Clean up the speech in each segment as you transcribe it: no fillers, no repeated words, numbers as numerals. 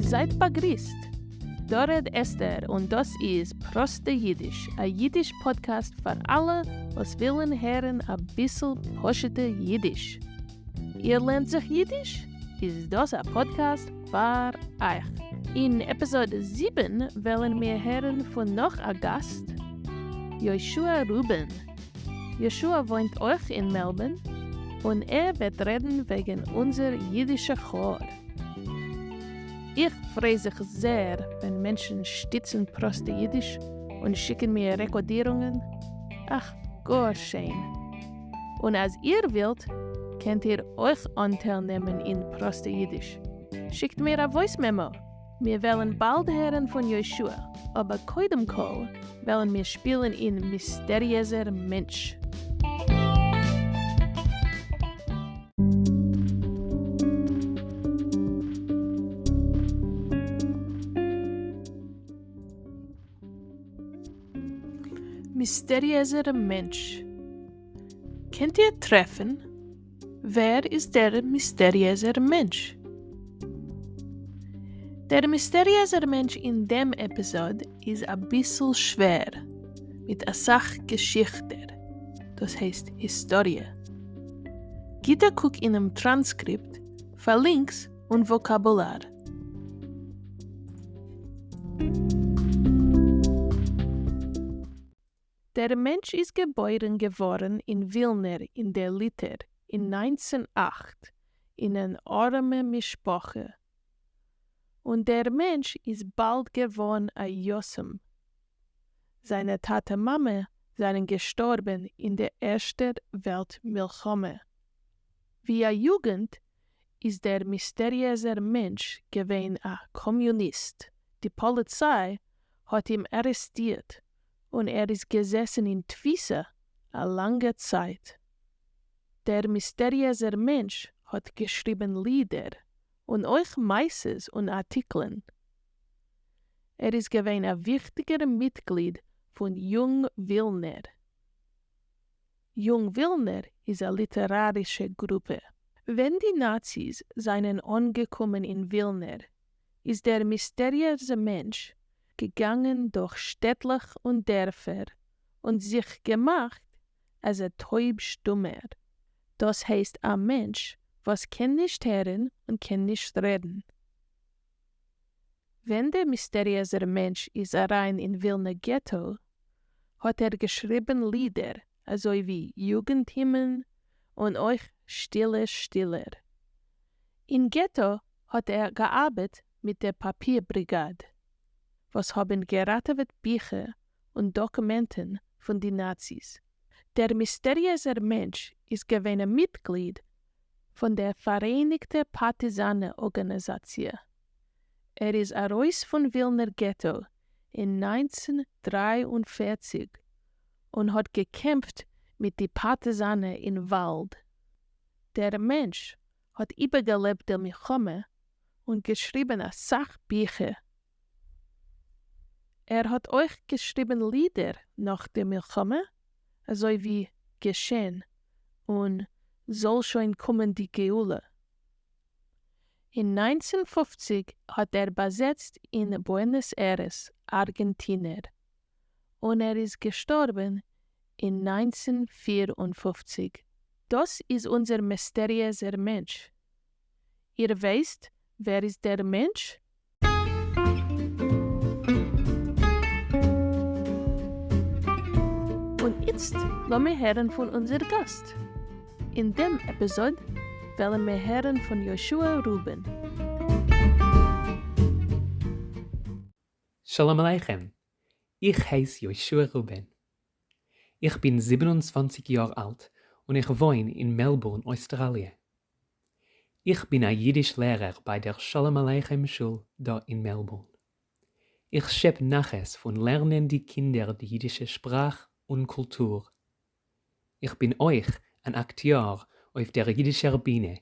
זייט באגריסט! דא רעד אסתר און דאס איז פראסטע אידיש, א אידיש פאדקעסט פאר אלע וואס ווילן הערן אביסל פשוטע אידיש. איר לערנט זיך אידיש? איז דאס א פאדקעסט פאר אייך. אין עפיזאד 7 וועלן מיר הערן פון נאך א גאסט, יהושע רובין. יהושע וואוינט אויך אין מעלבורן, און ער וועט רעדן וועגן אונזער אידישע כאר. איך פריי זיך זעהר ווען מענטשן שטיצן פראסטע אידיש און שיקן מיר רעקארדירונגען, אך, גאר שיין. און אז איר ווילט, קענט איר אויך אנטייל נעמען אין פראסטע אידיש. שיקט מיר א voice memo. מיר וועלן באלד הערן פון יהושע, אבער קודם כל וועלן מיר שפילן אין מיסטעריעזער מענטש. מיסטעריעזער מענטש. קענט איר טרעפן ווער איז דער מיסטעריעזער מענטש? דער מיסטעריעזער מענטש אין דעם עפיזאד איז אביסל שווער, מיט אסאך געשיכטער, דאס הייסט היסטאריע. גיט א קוק אינעם טראנסקריפט פאר links און וואקאבולאר. דער מענטש איז געבוירן געווארן אין ווילנער אין דער ליטער אין 1908 אין אן ארעמע משפחה, און דער מענטש איז באלד געווארן א יתום. זיינע טאטע מאמע זענען געשטארבן אין דער ערשטער וועלט מלחמה. ווי א יוגנט איז דער מיסטעריעזער מענטש געווען א קאמיוניסט, די פאליציי האט אים ארעסטירט און ער איז געזעסן אין תפיסה א לאנגע צייט. דער מיסטעריעזער מענטש האט געשריבן לידער און אויך מעשות און ארטיקלען. ער איז געווען א וויכטיגער מיטגליד פון יונג ווילנער. יונג ווילנער איז א ליטערארישע גרופע. ווען די נאציס זענען אנגעקומען אין ווילנער, איז דער מיסטעריעזער מענטש געגאנגען דורך שטעטלעך און דערפער און זיך געמאכט אז א טויב שטומער, דאס הייסט א מענטש וואס קען נישט הערן און קען נישט רעדן. ווען דער מיסטעריעזער מענטש איז אריין אין ווילנע געטא, האט ער געשריבן לידער אזוי ווי יוגנט-הימען און אויך שטילע שטילער. אין געטא האט ער געארבעט מיט דער פאפיר בריגאד, וואס האבן געראטעוועט ביכער און דאקומענטן פון די נאציס. דער מיסטעריעזער מענטש איז געווען א מיטגליד פון דער פאראייניגטע פארטיזאנער ארגאניזאציע. ער איז ארויס פון ווילנער געטא אין 1943 און האט געקעמפט מיט די פארטיזאנער אין וואלד. דער מענטש האט איבערגעלעבט די מלחמה און געשריבן א סך ביכער. ער האט אויך געשריבן לידער נאך די מלחמה, אזוי ווי געשען און זאל שוין קומען די גאולה. אין 1950 האט ער באזעצט אין בוענאס איירעס, ארגענטינער, און ער איז געשטארבן אין 1954. דאס איז אונזער מיסטעריעזער מענטש. איר ווייסט ווער איז דער מענטש? און איצט לאמיר הערן פון אונזער גאסט. אין דעם עפיזאד וועלן מיר הערן פון יהושע רובין. שלום עליכם, איך הייס יהושע רובין. איך בין 27 יאר אלט און איך וואוין אין מעלבורן, אויסטראליע. איך בין א אידיש לערער ביי דער שלום עליכם שול דא אין מעלבורן. איך שעפ נחת פון לערנען די קינדער די אידישע שפראך און קולטור. איך בין אויך אן אקטיאר אויף דער אידישער בינע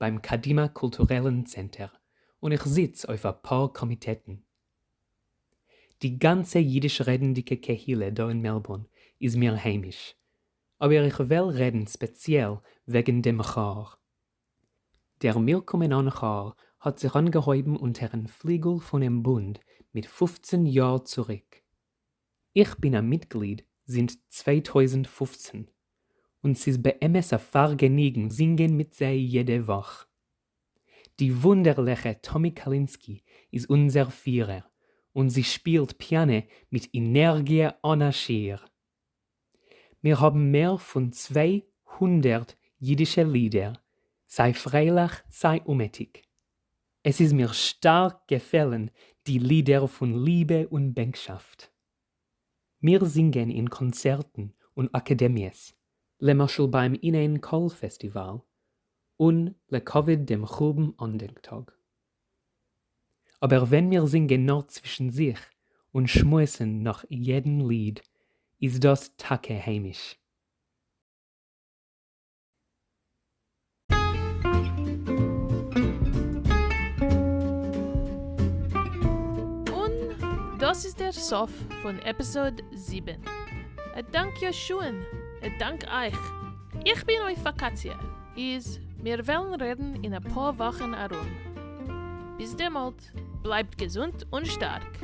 ביים קדימה קולטורעלן צענטער און איך זיץ אויף א פאר קאמיטעטן. די גאנצע אידיש רעדנדיגע קהילה דא אין מעלבורן איז מיר היימיש, אבער איך וועל רעדן ספעציעל וועגן דעם כאר. דער מיר קומען אן כאר האט זיך אנגעהויבן אונטערן פליגל פונעם בונד מיט 15 יאר צוריק. איך בין א מיטגליד זינט 2015, און ס'איז באמת א פארגעניגן זינגען מיט זיי יעדע וואך. די וואונדערליכע טאמי קאלינסקי איז אונזער פירער, און זי שפילט פיאנע מיט ענערגיע אן א שיעור. מיר האבן מער פון 200 אידישע לידער, סיי פרייליך סיי אומעטיג. עס איז מיר שטארק געפעלן די לידער פון ליבע און בענקשאפט. מיר זינגען אין קאנצערטן און אקעדעמיעס, למשל ביים אין איין קול פעסטיוואל, און לכבוד דעם חורבן אנדענק-טאג. אבער ווען מיר זינגען נאר צווישן זיך און שמועסן נאך יעדן ליד, איז דאס טאקע היימיש. און דאס איז דער סוף פון עפיזאד זיבן. א דאנק יהושע'ן, א דאנק אייך. איך בין אויף וואקאציע, איז מיר וועלן רעדן אין אפאר וואכן ארום. ביז דעמאלט, בלייבט געזונט און שטארק.